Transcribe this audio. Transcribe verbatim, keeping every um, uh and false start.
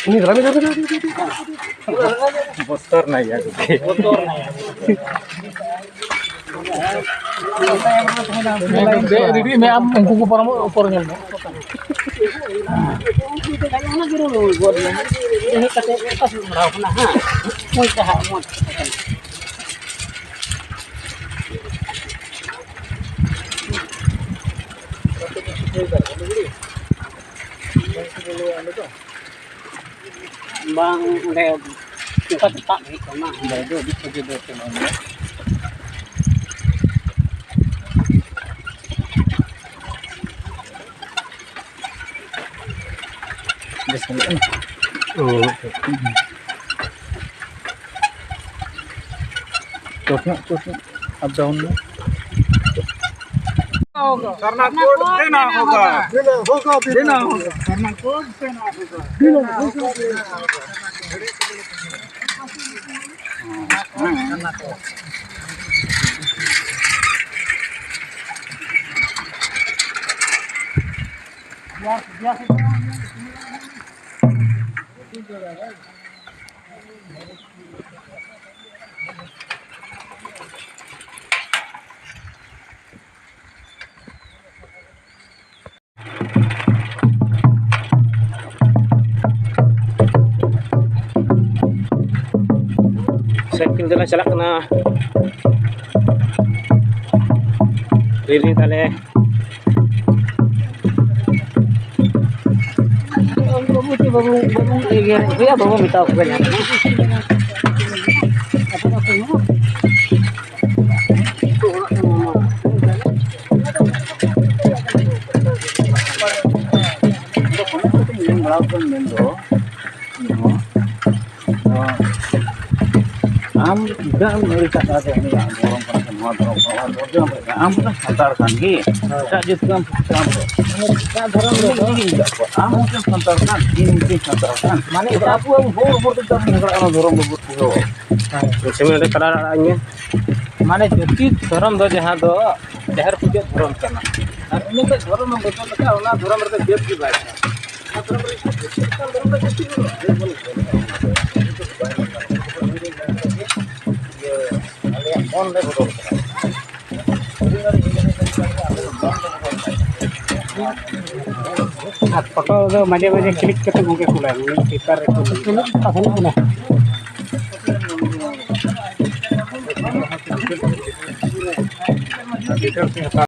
ᱩᱱᱤ ᱫᱚ ᱨᱟᱢᱤ, ᱨᱟᱢᱤ, ᱨᱟᱢᱤ, ᱨᱟᱢᱤ, ᱨᱟᱢᱤ᱾ ᱵᱚᱛᱚᱨ ᱱᱟᱭ ᱭᱟ ᱜᱚᱢᱠᱮ᱾ ᱨᱮᱰᱤ ᱢᱮ ᱟᱢ, ᱩᱱᱠᱩ ᱠᱚ ᱯᱟᱨᱚᱢᱚᱜ ᱯᱚᱨ ᱧᱮᱞ ᱢᱮ᱾ ᱵᱟᱝ, ᱚᱸᱰᱮ ᱚᱱᱠᱟ ᱛᱮ ᱥᱟᱵ ᱦᱩᱭᱩᱜ ᱛᱟᱢᱟ᱾ ᱚᱸᱰᱮ ᱫᱚ ᱟᱹᱰᱤ ᱥᱚᱡᱷᱮ ᱫᱚ ᱠᱟᱱᱟ᱾ ᱵᱮᱥ ᱧᱮᱞᱚᱜ ᱠᱟᱱᱟ᱾ ᱚ᱾ ᱪᱚᱴ ᱧᱚᱜ, ᱪᱚᱴ ᱧᱚᱜ, up down ᱧᱚᱜ᱾ सरना कोड देना होगा। देना होगा, देना होगा। सरना कोड देना होगा। देना होगा, देना होगा। ᱥᱟᱭᱠᱮᱞ ᱛᱮᱞᱮ ᱪᱟᱞᱟᱜ ᱠᱟᱱᱟ᱾ ᱨᱮᱞᱤ ᱛᱟᱞᱮ᱾ ᱵᱟᱹᱵᱩ ᱪᱮᱫ ᱵᱟᱹᱵᱩ, ᱵᱟᱹᱵᱩ ᱮᱜᱮᱨᱮᱫ ᱜᱮᱭᱟ, ᱵᱟᱹᱵᱩ ᱢᱮᱛᱟᱣ ᱠᱚ ᱠᱟᱱᱟ᱾ ᱟᱫᱚ ᱚᱱᱟ ᱠᱚᱧ ᱢᱮᱱ ᱵᱟᱲᱟ ᱟᱠᱟᱫ ᱢᱮᱱ ᱫᱚ, ᱤᱧ ᱦᱚᱸ᱾ ᱟᱫᱚ ᱟᱢ ᱪᱮᱫᱟᱜ ᱮᱢ ᱟᱹᱲᱤᱥ ᱟᱠᱟᱱᱟ ᱡᱮ ᱩᱱᱤᱭᱟᱜ ᱫᱷᱚᱨᱚᱢ ᱠᱟᱱᱟ ᱥᱮ ᱱᱚᱣᱟ ᱫᱷᱚᱨᱚᱢ ᱠᱟᱱᱟ? ᱚᱱᱟ ᱫᱚ ᱟᱢ ᱫᱚ ᱥᱟᱱᱛᱟᱲ ᱠᱟᱱ ᱜᱮ, ᱮᱴᱟᱜ ᱡᱟᱹᱛ ᱠᱟᱱ ᱥᱮ ᱟᱢ ᱫᱚ? ᱢᱟᱱᱮ ᱮᱴᱟᱜ ᱫᱷᱚᱨᱚᱢ ᱨᱮᱫᱚ ᱤᱧ ᱢᱮᱛᱟᱜ ᱠᱚᱣᱟ, ᱟᱢ ᱦᱚᱸ ᱢᱤᱫᱴᱮᱱ ᱥᱟᱱᱛᱟᱲ ᱠᱟᱱ, ᱤᱧ ᱢᱤᱫᱴᱮᱱ ᱥᱟᱱᱛᱟᱲ ᱠᱟᱱ᱾ ᱢᱟᱱᱮ ᱟᱫᱚ ᱮᱴᱟᱜ ᱟᱵᱚ, ᱟᱵᱚ ᱦᱚᱲ, ᱦᱚᱲ ᱛᱮ ᱪᱮᱫᱟᱜ ᱵᱚᱱ ᱡᱷᱚᱜᱽᱲᱟᱜ ᱠᱟᱱᱟ ᱫᱷᱚᱨᱚᱢ ᱵᱟᱵᱚᱫ ᱛᱮᱫᱚ? ᱦᱮᱸ᱾ ᱥᱤᱢᱮᱱᱴ ᱨᱮ ᱠᱟᱰᱟ ᱟᱲᱟᱜ ᱤᱧ ᱢᱮ᱾ ᱢᱟᱱᱮ ᱡᱟᱹᱛᱤ ᱫᱷᱚᱨᱚᱢ ᱫᱚ ᱡᱟᱦᱟᱸ ᱫᱚ ᱡᱟᱦᱮᱨ ᱯᱩᱡᱟᱹ ᱫᱷᱚᱨᱚᱢ ᱠᱟᱱᱟ, ᱟᱨ ᱩᱱᱤ ᱫᱚ ᱫᱷᱚᱨᱚᱢ ᱮᱢ ᱵᱚᱫᱚᱞ ᱞᱮᱠᱷᱟᱱ ᱚᱱᱟ ᱫᱷᱚᱨᱚᱢ ᱨᱮᱫᱚ ᱡᱟᱹᱛ ᱜᱮ ᱵᱟᱭ ᱛᱟᱦᱮᱱᱟ᱾ ᱟᱨ ᱯᱷᱳᱴᱳ ᱫᱚ ᱢᱟᱡᱷᱮ ᱢᱟᱡᱷᱮ ᱠᱞᱤᱠ ᱠᱟᱛᱮ ᱜᱚᱢᱠᱮ ᱠᱩᱞᱟᱭ ᱢᱮ, ᱩᱱᱤ ᱯᱮᱯᱟᱨ ᱨᱮ ᱠᱩᱞ ᱞᱟᱹᱜᱤᱫ᱾ ᱯᱟᱥᱱᱟᱜ ᱠᱟᱱᱟ᱾ ᱰᱤᱴᱮᱞᱥ ᱤᱧ ᱦᱟᱛᱟᱣ